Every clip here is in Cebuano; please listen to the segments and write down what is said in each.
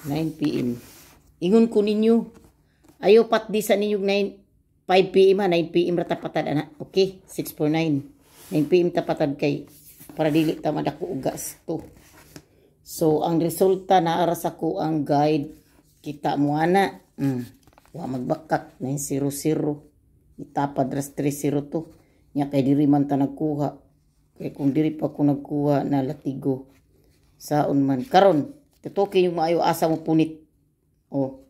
9 PM. Ingon ko ninyo, ayo patdi sa ninyo 9 5 PM ha, 9 PM ra tapatad ana. Okay, 649. 9 PM tapatad kay para dili ta madako og gasto. So ang resulta naa ra sa ko ang guide, kita mo ana. Wa magbakak 900. Itapad ras 302. Nya kay diri man ta nagkuha. Kay kung diri pa ko nagkuha na latigo. Saon man karon tutuki yung maayo asa mo punit. Oh.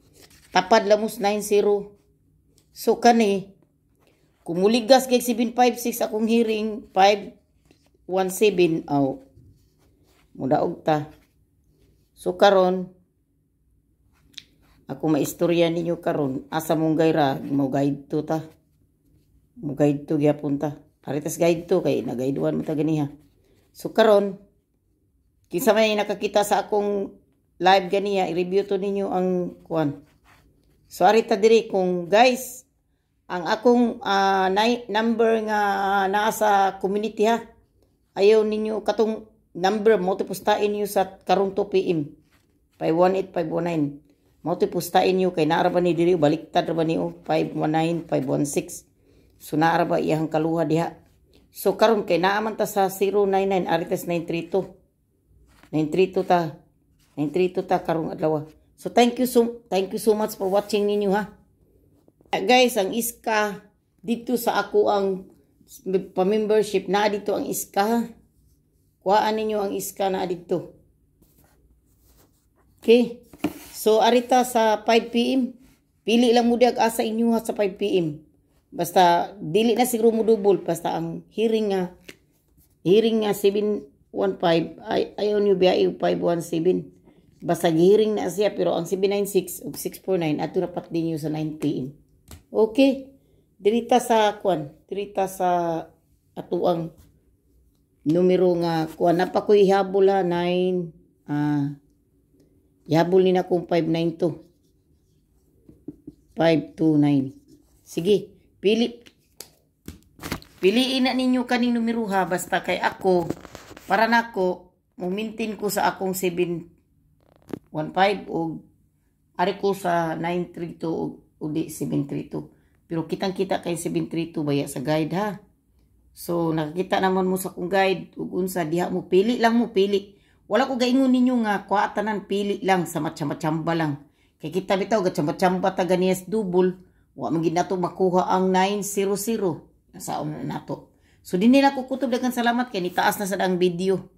Tapad lamos 90. So kani kung muligas kay 756 akong hearing 517, aw mudaog ta. So karon ako maistorya ninyo karon asa mong gayra mo guide to ta. Mo guide to gyapon ta. Paritas guide to kay nagaiduan mo ta ganiha. So karon kinsa may nakakita sa akong live ganiya, i-review to ninyo ang kuan. So arita diri kung guys ang akong number nga naa sa community ha. Ayaw ninyo katong number mo pustain niyo sa karong 2 PM. 518 519. Mo pustain niyo kay naa ra ba ni diri, baliktad ra ba ni oh 519 516. So naa ra ba iyang kaluha diha. So karon kay naa man ta sa 099, aritas 932. 932 ta. 932 ta karong adlaw. So thank you so much for watching ninyo ha. Guys, ang iska dito sa ako ang pa-membership na dito ang iska ha. Kuhaan ninyo ang iska na dito. Okay. So arita sa 5 PM. Pili lang mo diag asa inyo ha sa 5 PM. Basta dili na siguro mo double, basta ang hearing nga 715 ay ayaw niyo biya 517. Basta gihiring na siya, pero ang 796 ug 649 ato rapat din sa 9 PM. Okay. Dirita sa kwan, dirita sa atuang numero nga kuan na pa ko ihabol ha 9 ihabol ni na kung 592 529. Sige, pili piliin na ninyo kaning numero ha, basta kay ako para nako mo-maintain ko sa akong 715 og ari ko sa 932 og udi 732, pero kitang-kita kay 732 baya sa guide ha. So nakakita naman mo sa kong guide ug unsa diha mo pili lang, mo pili. Wala ko gaingon ninyo nga kuha tanan, pili lang sa matsamba-tsamba lang kay kita bitaw gatsamba-tsamba ta ganiyas double, wa man gid nato makuha ang 900 nasa na nato. So dinhi na ko kutob. Daghang salamat kay nitaas na sad ang video.